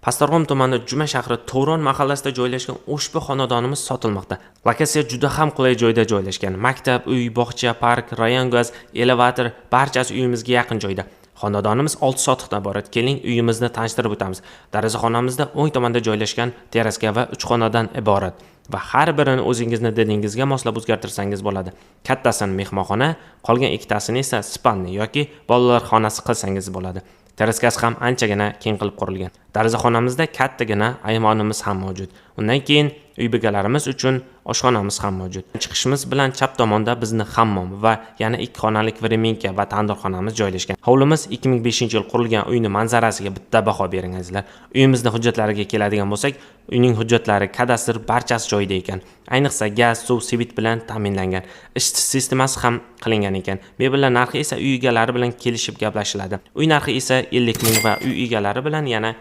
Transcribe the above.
Pastdarg'om tumani, Juma shahri, To'ron mahallasida joylashgan ushbu xonadonimiz sotilmoqda. Lokatsiya juda ham qulay joyda joylashgan. Maktab, uy, bog'cha, park, rayon gaz, elevator barchasi uyimizga yaqin joyda. Xonadonimiz 6 sotixdan iborat. Keling, uyimizni tanishtirib o'tamiz. Darvozaxonamizda o'ng tomonda joylashgan terraska va 3 xonadan iborat va har birini o'zingizni didingizga moslab o'zgartirsangiz bo'ladi. Kattasini mehmonxona, qolgan ikkitasini esa спальный yoki bolalar xonasi qilsangiz bo'ladi. Terraskasi ham anchagina keng qilib qurilgan. Darvozaxonamizda kattagina ayvonimiz ham mavjud. Undan keyin uy begalarimiz uchun oshxonamiz ham mavjud. Chiqishimiz bilan chap tomonda bizni hammom va yana ikki xonalik временка va tandirxonamiz joylashgan. Hovlimiz 2005-yil qurilgan. Uyni manzarasiga bitta baho bering, azizlar. Uyimizni hujjatlariga keladigan bo'lsak, uyning hujjatlari, kadastr barchasi joyida ekan. Ayniqsa gaz, suv, свет bilan ta'minlangan. Isitish sistemasi ham qilingan ekan. Mebellar narxi esa uy egalari bilan kelishib gaplashiladi. Uy narxi esa 50 ming va uy egalari bilan yana